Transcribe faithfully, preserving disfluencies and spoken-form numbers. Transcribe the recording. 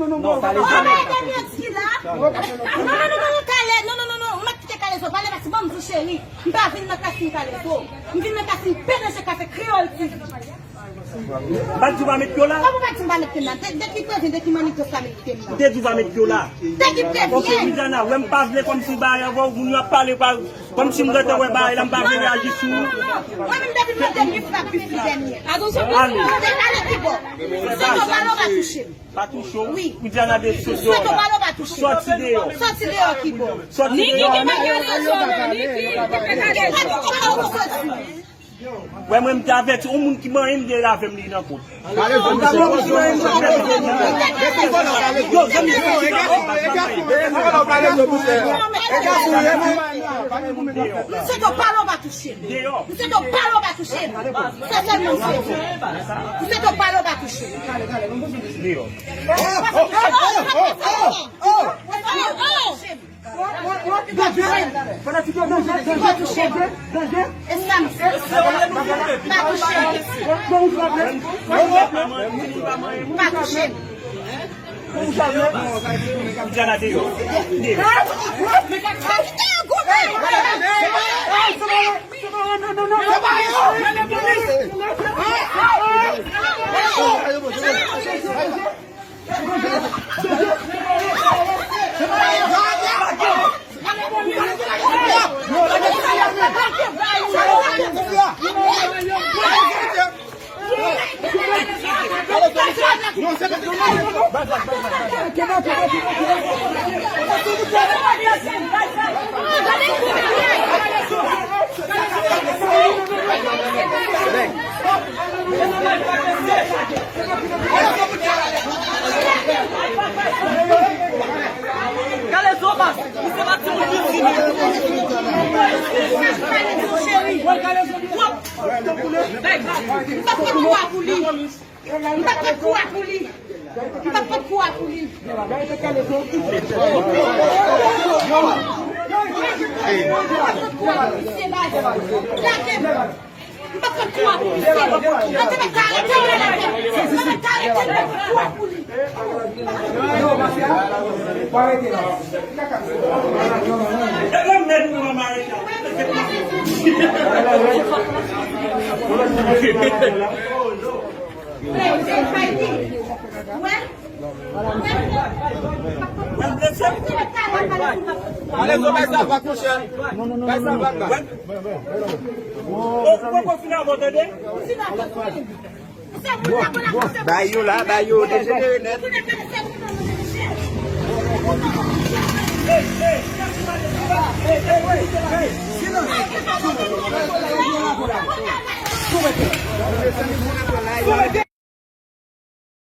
Non, Kalezo. Talè, non, non, non, non, non, Kalezo, pale pa ti banm di cheri. M pa vin nan kasin Kalezo. M vin nan kasin P D G Kafe Kreyòl T V. M pa t di w pa met pye w la? Kòman w pa di m pa met pye m la? De, de ki prevyen, de ki mannitos ka met pye m la? M te di w pa met pye w la. De ki prevyen? Ok, Widiana, wè m pa vle kòmsi bagay avè w, moun yo ap pale pa, kòmsi m gentan wè bagay la, m pa vle reyaji sou. Mwen menm depi m nan dènye frap, pi fi dènye. Atansyon, ale. Mwen te ale ki bò. Se yo pale w pa touche m. Pa touche w. Wi. Widiana de sou. Sòti deyò. Sòti deyò ki bò. Sòti deyò. Niki ki pa kale sou men, Niki ki pa kale sou. Wè mwen m te avèti yon moun ki manyen m de lave m li nan kont. Yo, zanmi, Misye to pale w pa touche m. Misye to pale w pa touche m. Se sèlman misye to. Misye to pale w pa touche m. Pa touche m. Pa touche m. Pa touche m. Pa touche m. Kalezo pa, misye pa timoun piti. Cheri, w ap M p ap pran kou a pou li. M p ap pran kou a pou li. M p ap pran kou a pou li. M p ap pran kou a pou li. Se baz. Lage m. M p ap pran kou a pou li. Se baz. Mwen te mèt arete l la. Mwen te mèt arete l, m p ap pran kou a pou li. Ale, zo bay sa pa kouche. Bay sa pa ba. Ou poko fin avè w, tande? Bay yo la, bay yo dejenere nèt.